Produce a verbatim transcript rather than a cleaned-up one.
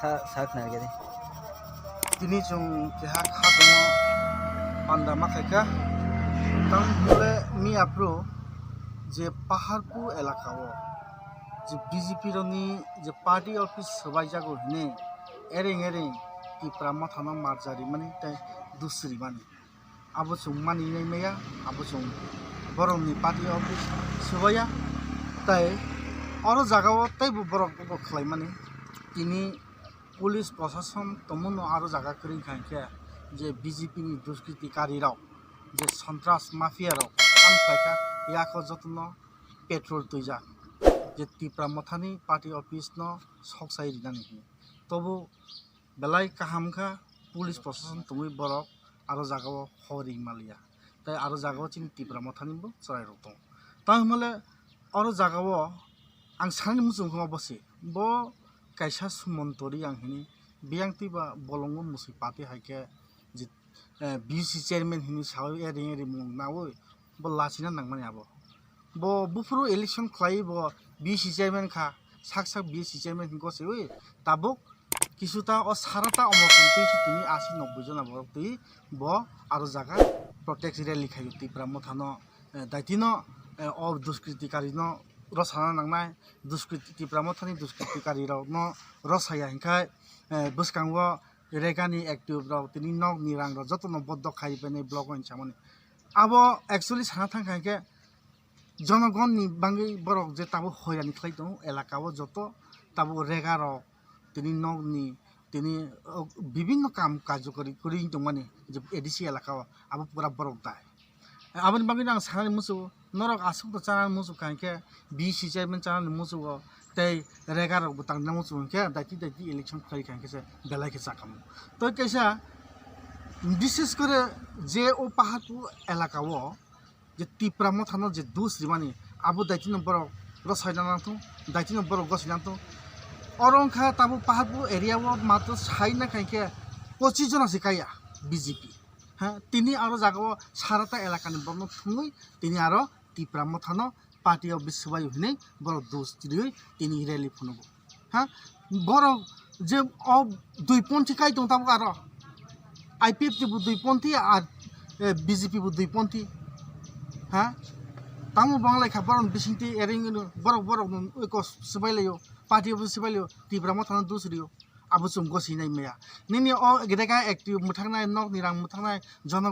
Sa-, sak nai gari. Tini chwng keha kha tongo panda ma khaikha. Tamo hwnle miya phuru je Paharpur elaka o je B J P rokni je party office swbaijago hwnwi ereng ereng Tipra Mothano marja rimani tei dusri mani. Abo chwng mani nai maya, abo chwng borokni party office swbaiya. Tei oro jagao teibo borok abo khlaimani. Tini police prosason tongmano aro jaga kwrwi kha hinkhe je B J P ni duskritikarirok, je sontras mafia rok kam khlaikha, yako jotono petrol twijak, je Tipra Mothani party office no sok sai rinani hinwi. Tobo belai kaham kha, police prosason tongwi borok aro jagao hor ring maliya. Tei aro jagao chini Tipra Mothani bo chwrairok tongo. Tamo hwnle oro jagao ang sanani muchung khe obo se, bo kaisa Sumontori ang hini biyang twi ba bolongo musui pati hai khe je, eh, B C chairman hini sawi eri eri mung nawi bo lachina nangmani abo. Bo buphuru election khlai bo B C chairman kha, sak sak B C chairman hini gosiwi tabuk kisuta o sarata omor twi tini asi noboi jona borok twi bo aro jaga protest rally khaio Tipra Mothano, eh, daitino, eh, o duskritikari no rosana nangnai, duskriti, Tipra Mothani duskritikari rok no rosaya hinkhe, eh, bwskango regani active rok tini nokni rang rok jotono bodok khai bini block o hinsamani. Abo actually sana thang kha hinkhe jonogonni bangwi borok je tabuk hoirani khlai tongo elaka o joto tabuk rega rok tini nokni tini, o, bibinno kam karjokari kwrwi tongmani je A D C elaka o abo pura borok dai. Aboni bagwi ang sanani muchungo norok aswk to chanani muchung kha hinkhe B C chairman chanani muchungo tei rega rok bo tangna muchung hinkhe daiti daiti election khlai kha hinkhe se belai khe chakhamu. Tei kaisa bishes kore je o Paharpur elaka o je Tipra Mothano je dos rimani abo daitino borok rosai nang thung, daitino borok gosai nang thung. Oro wngkha tabuk Paharpur area o matro sai na kha hinkhe pochis jona se kaya B J P. Ha, tini aro jagao sarata elakani borokno thwngwi tini aro Tipra Mothano party o biswbai hinwi borok dos twiwi tini rally phunugo. Ha, borok je o dui ponthi kai tong tabuk aro I P F T bo dui ponthi ar, eh, B J P bo dui ponthi. Ha, tamo bang lai kha borok bisingtwi ering borok borok no eko swbai laio, party o swbai laio, Tipra Mothano dos rio. Abo chwng goswi nai maya. Nini o gedeka active mwthaknai, nokni rang mwthaknai, jono